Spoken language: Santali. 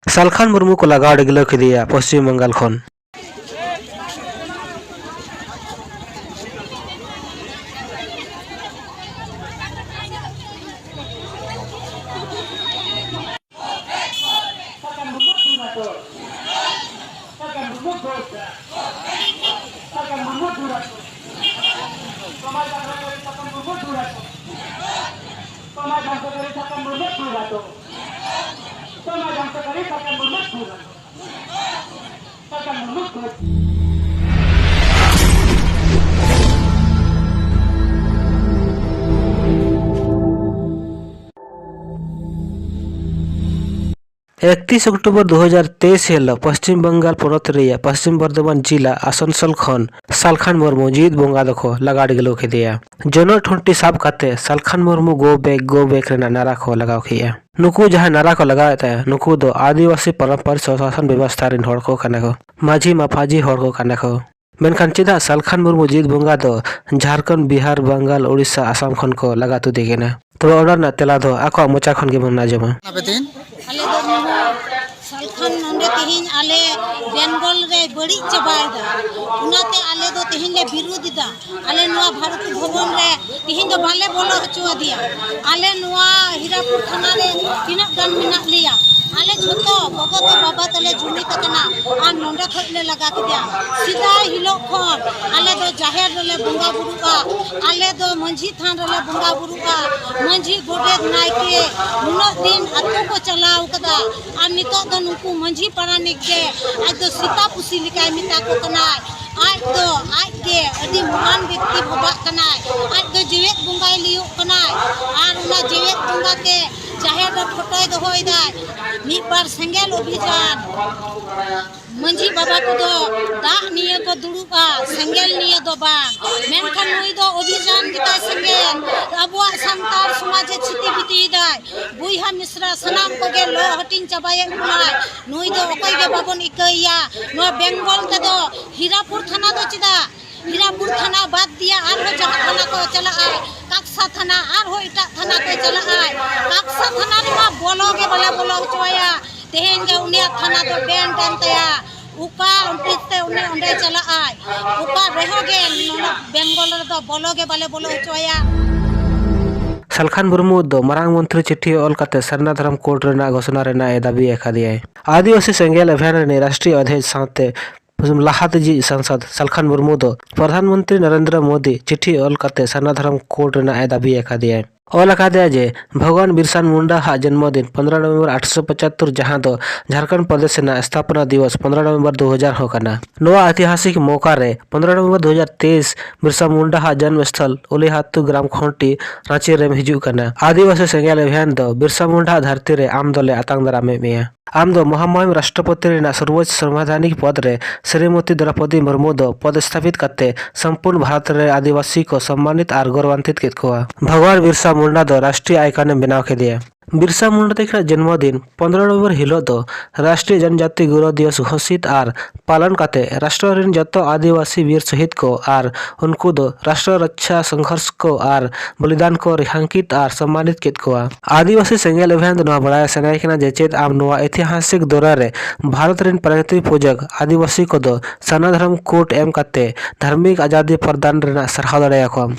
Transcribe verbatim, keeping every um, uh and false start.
ᱥᱟᱞᱠᱷᱟᱱ ᱢᱩᱨᱢᱩ ᱠᱚ ᱞᱟᱜᱟᱣ ᱰᱤᱜᱽᱞᱟᱹᱣ ᱠᱮᱫᱮᱭᱟ ᱯᱚᱥᱪᱤᱢ ᱵᱟᱝᱜᱟᱞ ᱠᱷᱚᱱ᱾ ᱮᱠᱛᱤᱥ ᱚᱠᱴᱳᱵᱚᱨ ᱫᱩ ᱦᱟᱡᱟᱨ ᱛᱮᱭᱤᱥ ᱦᱤᱞᱳᱜ ᱯᱚᱥᱪᱤᱢ ᱵᱟᱝᱜᱟᱞ ᱯᱚᱱᱚᱛ ᱨᱮᱭᱟᱜ ᱯᱚᱥᱪᱤᱢ ᱵᱚᱨᱫᱷᱚᱢᱟᱱ ᱡᱤᱞᱟ ᱟᱥᱟᱱᱥᱳᱞ ᱠᱷᱚᱱ ᱥᱟᱞᱠᱷᱟᱱ ᱢᱩᱨᱢᱩ ᱡᱤᱣᱤᱫ ᱵᱚᱸᱜᱟ ᱫᱚᱠᱚ ᱞᱟᱜᱟ ᱰᱤᱜᱽᱞᱟᱹᱣ ᱠᱮᱫᱮᱭᱟ᱾ ᱡᱚᱱᱚᱜ ᱴᱷᱩᱱᱴᱤ ᱥᱟᱵ ᱠᱟᱛᱮ Salkhan Murmu "Go back, go back" ᱨᱮᱱᱟᱜ ᱱᱟᱨᱟ ᱠᱚ ᱞᱟᱜᱟᱣ ᱠᱮᱫᱼᱟ᱾ ᱱᱩᱠᱩ ᱡᱟᱦᱟᱸᱭ ᱱᱟᱨᱟ ᱠᱚ ᱞᱟᱜᱟᱣᱮᱫ ᱛᱟᱦᱮᱸ, ᱱᱩᱠᱩ ᱫᱚ ᱟᱹᱫᱤᱵᱟᱹᱥᱤ ᱯᱟᱨᱚᱢᱯᱚᱨᱤᱠ ᱥᱚᱥᱟᱥᱚᱱ ᱵᱮᱵᱚᱥᱛᱷᱟ ᱨᱮᱱ ᱦᱚᱲ ᱠᱚ ᱠᱟᱱᱟ ᱠᱚ, ᱢᱟᱹᱡᱷᱤ ᱢᱟᱯᱷᱟᱡᱤ ᱦᱚᱲ ᱠᱚ ᱠᱟᱱᱟ ᱠᱚ᱾ ᱢᱮᱱᱠᱷᱟᱱ ᱪᱮᱫᱟᱜ ᱥᱟᱞᱠᱷᱟᱱ ᱢᱩᱨᱢᱩ ᱡᱤᱣᱤᱫ ᱵᱚᱸᱜᱟ ᱫᱚ ᱡᱷᱟᱲᱠᱷᱚᱸᱰ, ᱵᱤᱦᱟᱨ, ᱵᱟᱝᱜᱟᱞ, ᱳᱰᱤᱥᱟ, ᱟᱥᱟᱢ ᱠᱷᱚᱱ ᱠᱚ ᱞᱟᱜᱟ ᱛᱩᱫᱮ ᱠᱟᱱᱟ? ᱛᱚᱵᱮ ᱚᱱᱟ ᱨᱮᱱᱟᱜ ᱛᱮᱞᱟ ᱫᱚ ᱟᱠᱚᱣᱟᱜ ᱢᱚᱪᱟ ᱠᱷᱚᱱ ᱜᱮᱵᱚᱱ ᱟᱸᱡᱚᱢᱟ᱾ ᱟᱯᱮ ᱛᱤᱱ? ᱟᱞᱮ ᱫᱚ ᱱᱩᱭ ᱥᱟᱞᱠᱷᱟᱱ ᱱᱚᱰᱮ ᱛᱮᱦᱮᱧ ᱟᱞᱮ ᱵᱮᱝᱜᱚᱞ ᱨᱮ ᱵᱟᱹᱲᱤᱡ ᱪᱟᱵᱟᱭᱮᱫᱟ, ᱚᱱᱟᱛᱮ ᱟᱞᱮ ᱫᱚ ᱛᱮᱦᱮᱧ ᱞᱮ ᱵᱤᱨᱩᱫᱷ ᱮᱫᱟ᱾ ᱟᱞᱮ ᱱᱚᱣᱟ ᱵᱷᱟᱨᱚᱛᱤ ᱵᱷᱚᱵᱚᱱ ᱨᱮ ᱛᱮᱦᱮᱧ ᱫᱚ ᱵᱟᱞᱮ ᱵᱚᱞᱚ ᱦᱚᱪᱚ ᱟᱫᱮᱭᱟ᱾ ᱟᱞᱮ ᱱᱚᱣᱟ ᱦᱤᱨᱟᱯᱩᱨ ᱛᱷᱟᱱᱟ ᱨᱮ ᱛᱤᱱᱟᱹᱜ ᱜᱟᱱ ᱢᱮᱱᱟᱜ ᱞᱮᱭᱟ, ᱟᱞᱮ ᱡᱷᱚᱛᱚ ᱜᱚᱜᱚ ᱛᱮ ᱵᱟᱵᱟ ᱛᱮᱞᱮ ᱡᱩᱢᱤᱫ ᱟᱠᱟᱱᱟ ᱟᱨ ᱱᱚᱰᱮ ᱠᱷᱚᱡ ᱞᱮ ᱞᱟᱜᱟ ᱠᱮᱫᱮᱭᱟ᱾ ᱥᱮᱫᱟᱭ ᱦᱤᱞᱳᱜ ᱠᱷᱚᱱ ᱟᱞᱮ ᱫᱚ ᱡᱟᱦᱮᱨ ᱨᱮᱞᱮ ᱵᱚᱸᱜᱟ ᱵᱩᱨᱩᱜᱼᱟ, ᱟᱞᱮ ᱫᱚ ᱢᱟᱹᱡᱷᱤ ᱛᱷᱟᱱ ᱨᱮᱞᱮ ᱵᱚᱸᱜᱟ ᱵᱩᱨᱩᱜᱼᱟ᱾ ᱢᱟᱹᱡᱷᱤ, ᱜᱚᱰᱮᱛ, ᱱᱟᱭᱠᱮ ᱱᱩᱱᱟᱹᱜ ᱫᱤᱱ ᱟᱛᱳ ᱠᱚ ᱪᱟᱞᱟᱣ ᱠᱟᱫᱟ, ᱟᱨ ᱱᱤᱛᱚᱜ ᱫᱚ ᱱᱩᱠᱩ ᱢᱟᱹᱡᱷᱤ ᱯᱟᱨᱟᱱᱤᱠ ᱜᱮ ᱟᱡ ᱫᱚ ᱥᱮᱛᱟ ᱯᱩᱥᱤ ᱞᱮᱠᱟᱭ ᱢᱮᱛᱟ ᱠᱚ ᱠᱟᱱᱟᱭ᱾ ᱟᱡ ᱫᱚ ᱟᱡ ᱜᱮ ᱟᱹᱰᱤ ᱢᱚᱦᱟᱱ ᱵᱮᱠᱛᱤ ᱵᱷᱟᱵᱟᱜ ᱠᱟᱱᱟᱭ᱾ ᱟᱡ ᱫᱚ ᱡᱮᱣᱮᱫ ᱵᱚᱸᱜᱟᱭ ᱞᱟᱹᱭᱚᱜ ᱠᱟᱱᱟᱭ, ᱟᱨ ᱚᱱᱟ ᱡᱮᱣᱮᱫ ᱵᱚᱸᱜᱟ ᱛᱮ ᱡᱟᱦᱮᱨ ᱨᱮ ᱯᱷᱳᱴᱳᱭ ᱫᱚᱦᱚᱭᱮᱫᱟᱭ᱾ ᱢᱤᱫ ᱵᱟᱨ ᱥᱮᱸᱜᱮᱞ ᱚᱵᱷᱤᱡᱟᱱ, ᱢᱟᱹᱡᱷᱤ ᱵᱟᱵᱟ ᱠᱚᱫᱚ ᱫᱟᱜ ᱱᱤᱭᱮ ᱠᱚ ᱫᱩᱲᱩᱵᱼᱟ, ᱥᱮᱸᱜᱮᱞ ᱱᱤᱭᱮ ᱫᱚ ᱵᱟᱝ᱾ ᱢᱮᱱᱠᱷᱟᱱ ᱱᱩᱭ ᱫᱚ ᱚᱵᱷᱤᱡᱟᱱ ᱜᱮᱛᱟᱭ ᱥᱮᱸᱜᱮᱞ᱾ ᱟᱵᱚᱣᱟᱜ ᱥᱟᱱᱛᱟᱲ ᱥᱚᱢᱟᱡᱽ ᱮ ᱪᱷᱤᱛᱤ ᱵᱤᱛᱤᱭᱮᱫᱟᱭ᱾ ᱵᱚᱭᱦᱟ ᱢᱤᱥᱨᱟ ᱥᱟᱱᱟᱢ ᱠᱚᱜᱮ ᱞᱚ ᱦᱟᱹᱴᱤᱧ ᱪᱟᱵᱟᱭᱮᱫ ᱵᱚᱱᱟᱭ᱾ ᱱᱩᱭ ᱫᱚ ᱚᱠᱚᱭ ᱜᱮ ᱵᱟᱵᱚᱱ ᱤᱠᱟᱹᱭᱮᱭᱟ᱾ ᱱᱚᱣᱟ ᱵᱮᱝᱜᱚᱞ ᱛᱮᱫᱚ ᱦᱤᱨᱟᱯᱩᱨ ᱛᱷᱟᱱᱟ ᱫᱚ ᱪᱮᱫᱟᱜ? ᱦᱤᱨᱟᱯᱩᱨ ᱛᱷᱟᱱᱟ ᱵᱟᱫ ᱫᱤᱭᱟ ᱟᱨᱦᱚᱸ ᱡᱟᱦᱟᱸ ᱛᱷᱟᱱᱟ ᱠᱚ ᱪᱟᱞᱟᱜᱼᱟ, ᱠᱟᱠᱥᱟ ᱛᱷᱟᱱᱟ, ᱟᱨᱦᱚᱸ ᱮᱴᱟᱜ ᱛᱷᱟᱱᱟ ᱠᱚ ᱪᱟᱞᱟᱜᱼᱟ᱾ ᱠᱟᱠᱥᱟ ᱛᱷᱟᱱᱟ ᱨᱮᱢᱟ ᱵᱚᱞᱚ ᱜᱮ ᱵᱟᱞᱮ ᱵᱚᱞᱚ ᱦᱚᱪᱚᱣᱟᱭᱟ᱾ ᱛᱮᱦᱮᱧ ᱜᱮ ᱩᱱᱤᱭᱟᱜ ᱛᱷᱟᱱᱟ ᱫᱚ ᱵᱮᱱ ᱠᱟᱱ ᱛᱟᱭᱟ᱾ ᱚᱠᱟ ᱚᱯᱷᱤᱥ ᱛᱮ ᱩᱱᱤ ᱚᱸᱰᱮ ᱪᱟᱞᱟᱜᱼᱟᱭ? ᱚᱠᱟ ᱨᱮᱦᱚᱸ ᱜᱮ ᱱᱚᱰᱮ ᱵᱮᱝᱜᱚᱞ ᱨᱮᱫᱚ ᱵᱚᱞᱚ ᱜᱮ ᱵᱟᱞᱮ ᱵᱚᱞᱚ ᱦᱚᱪᱚᱣᱟᱭᱟ᱾ ᱥᱟᱞᱠᱷᱟᱱ ᱢᱩᱨᱢᱩ ᱫᱚ ᱢᱟᱨᱟᱝ ᱢᱚᱱᱛᱨᱤ ᱪᱤᱴᱷᱤ ᱚᱞ ᱠᱟᱛᱮ ᱥᱟᱨᱱᱟ ᱫᱷᱚᱨᱚᱢ ᱠᱳᱰ ᱨᱮᱱᱟᱜ ᱜᱷᱳᱥᱚᱱᱟ ᱨᱮᱱᱟᱜ ᱮ ᱫᱟᱹᱵᱤ ᱟᱠᱟᱫᱮᱭᱟᱭ᱾ ᱟᱹᱫᱤᱵᱟᱹᱥᱤ ᱥᱮᱸᱜᱮᱞ ᱚᱵᱷᱤᱭᱟᱱ ᱨᱤᱱᱤᱡ ᱨᱟᱥᱴᱨᱤᱭᱚ ᱚᱫᱷᱭᱚᱠᱥ ᱥᱟᱶᱛᱮ ᱞᱟᱦᱟᱛᱮᱡᱤᱡ ᱥᱟᱝᱥᱚᱫ ᱥᱟᱞᱠᱷᱟᱱ ᱢᱩᱨᱢᱩ ᱫᱚ ᱯᱨᱚᱫᱷᱟᱱ ᱢᱚᱱᱛᱨᱤ ᱱᱚᱨᱮᱱᱫᱨᱚ ᱢᱳᱫᱤ ᱪᱤᱴᱷᱤ ᱚᱞ ᱠᱟᱛᱮ ᱥᱟᱨᱱᱟ ᱫᱷᱚᱨᱚᱢ ᱠᱳᱰ ᱨᱮᱱᱟᱜ ᱮ ᱫᱟᱹᱵᱤ ᱟᱠᱟᱫᱮᱭᱟᱭ᱾ ᱚᱞ ᱟᱠᱟᱫᱮᱭᱟ ᱡᱮ ᱵᱷᱚᱜᱚᱵᱟᱱ ᱵᱤᱨᱥᱟ ᱢᱩᱱᱰᱟ ᱦᱟᱜ ᱡᱚᱱᱢᱚ ᱫᱤᱱ ᱯᱚᱱᱫᱽᱨᱚ ᱱᱚᱵᱷᱮᱢᱵᱚᱨ ᱟᱴᱷᱨᱚᱥᱚ ᱯᱚᱸᱪᱟᱛᱛᱳᱨ, ᱡᱟᱦᱟᱸ ᱫᱚ ᱡᱷᱟᱲᱠᱷᱚᱸᱰ ᱯᱨᱚᱫᱮᱥ ᱨᱮᱱᱟᱜ ᱥᱛᱷᱟᱯᱚᱱᱟ ᱫᱤᱵᱚᱥ ᱯᱚᱱᱫᱽᱨᱚ ᱱᱚᱵᱷᱮᱢᱵᱚᱨ ᱫᱩ ᱦᱟᱡᱟᱨ ᱦᱚᱸ ᱠᱟᱱᱟ᱾ ᱱᱚᱣᱟ ᱮᱛᱤᱦᱟᱥᱤᱠ ᱢᱚᱣᱠᱟ ᱨᱮ ᱯᱚᱱᱫᱽᱨᱚ ᱱᱚᱵᱷᱮᱢᱵᱚᱨ ᱫᱩ ᱦᱟᱡᱟᱨ ᱛᱮᱭᱤᱥ ᱵᱤᱨᱥᱟ ᱢᱩᱱᱰᱟ ᱦᱟᱜ ᱡᱚᱱᱢ ᱥᱛᱷᱚᱞ ᱩᱞᱤᱦᱟᱛᱩ ᱜᱨᱟᱢ ᱠᱷᱚᱱᱴᱤ ᱨᱟᱸᱪᱤ ᱨᱮᱢ ᱦᱤᱡᱩᱜ ᱠᱟᱱᱟ᱾ ᱟᱹᱫᱤᱵᱟᱹᱥᱤ ᱥᱮᱸᱜᱮᱞ ᱚᱵᱷᱤᱭᱟᱱ ᱫᱚ ᱵᱤᱨᱥᱟ ᱢᱩᱱᱰᱟ ᱦᱟᱜ ᱫᱷᱟᱹᱨᱛᱤ ᱨᱮ ᱟᱢ ᱫᱚᱞᱮ ᱟᱛᱟᱝ ᱫᱟᱨᱟᱢᱮᱫ ᱢᱮᱭᱟ᱾ ᱟᱢ ᱫᱚ ᱢᱚᱦᱟᱢᱚᱦᱤᱢ ᱨᱟᱥᱴᱨᱚᱯᱚᱛᱤ ᱨᱮᱱᱟᱜ ᱥᱚᱨᱵᱚᱪᱪ ᱥᱚᱝᱵᱤᱫᱷᱟᱱᱤᱠ ᱯᱚᱫᱽ ᱨᱮ ᱥᱨᱤᱢᱚᱛᱤ ᱫᱨᱚᱯᱚᱫᱤ ᱢᱩᱨᱢᱩ ᱫᱚ ᱯᱚᱫ ᱥᱛᱷᱟᱯᱤᱛ ᱠᱟᱛᱮ ᱥᱚᱢᱯᱩᱨᱱ ᱵᱷᱟᱨᱚᱛ ᱨᱮ ᱟᱹᱫᱤᱵᱟᱹᱥᱤ ᱠᱚ ᱥᱚᱢᱢᱟᱱᱤᱛ ᱟᱨ ᱜᱚᱨᱵᱟᱱᱛᱤᱛ ᱠᱮᱫ ᱠᱚᱣᱟ᱾ ᱵᱷᱚᱜᱚᱵᱟᱱ ᱵᱤᱨᱥᱟ ᱢᱩᱱᱰᱟ ᱫᱚ ᱨᱟᱥᱴᱨᱤᱭᱚ ᱟᱭᱠᱚᱱ ᱮᱢ ᱵᱮᱱᱟᱣ ᱠᱮᱫᱮᱭᱟ᱾ ᱵᱤᱨᱥᱟ ᱢᱩᱱᱰᱟ ᱛᱟᱹᱠᱤᱱᱟᱜ ᱡᱚᱱᱢᱚ ᱫᱤᱱ ᱯᱚᱱᱫᱽᱨᱚ ᱱᱚᱵᱷᱮᱢᱵᱚᱨ ᱦᱤᱞᱳᱜ ᱫᱚ ᱨᱟᱥᱴᱨᱤᱭᱚ ᱡᱚᱱᱡᱟᱛᱤ ᱜᱳᱨᱚᱵᱽ ᱫᱤᱵᱚᱥ ᱜᱷᱳᱥᱤᱛ ᱟᱨ ᱯᱟᱞᱚᱱ ᱠᱟᱛᱮ ᱨᱟᱥᱴᱨᱚ ᱨᱮᱱ ᱡᱚᱛᱚ ᱟᱹᱫᱤᱵᱟᱹᱥᱤ ᱵᱤᱨ ᱥᱚᱦᱤᱫ ᱠᱚ ᱟᱨ ᱩᱱᱠᱩ ᱫᱚ ᱨᱟᱥᱴᱨᱚ ᱨᱚᱠᱠᱷᱟ ᱥᱚᱝᱜᱷᱚᱨᱥ ᱠᱚ ᱟᱨ ᱵᱚᱞᱤᱫᱟᱱ ᱠᱚ ᱨᱮᱦᱟᱝᱠᱤᱛ ᱟᱨ ᱥᱚᱢᱢᱟᱱᱤᱛ ᱠᱮᱫ ᱠᱚᱣᱟ᱾ ᱟᱹᱫᱤᱵᱟᱹᱥᱤ ᱥᱮᱸᱜᱮᱞ ᱚᱵᱷᱤᱭᱟᱱ ᱫᱚ ᱱᱚᱣᱟ ᱵᱟᱲᱟᱭ ᱥᱟᱱᱟᱭᱮ ᱠᱟᱱᱟ ᱡᱮ ᱪᱮᱫ ᱟᱢ ᱱᱚᱣᱟ ᱮᱛᱤᱦᱟᱥᱤᱠ ᱫᱚᱨᱟ ᱨᱮ ᱵᱷᱟᱨᱚᱛ ᱨᱮᱱ ᱯᱨᱟᱭᱛᱨᱤ ᱯᱩᱡᱟᱹᱠ ᱟᱹᱫᱤᱵᱟᱹᱥᱤ ᱠᱚᱫᱚ ᱥᱟᱨᱱᱟ ᱫᱷᱚᱨᱚᱢ ᱠᱳᱰ ᱮᱢ ᱠᱟᱛᱮ ᱫᱷᱟᱨᱢᱤᱠ ᱟᱡᱟᱫᱤ ᱯᱨᱚᱫᱟᱱ ᱨᱮᱱᱟᱜ ᱥᱟᱨᱦᱟᱣ ᱫᱟᱲᱮᱭᱟᱠᱚᱣᱟᱢ?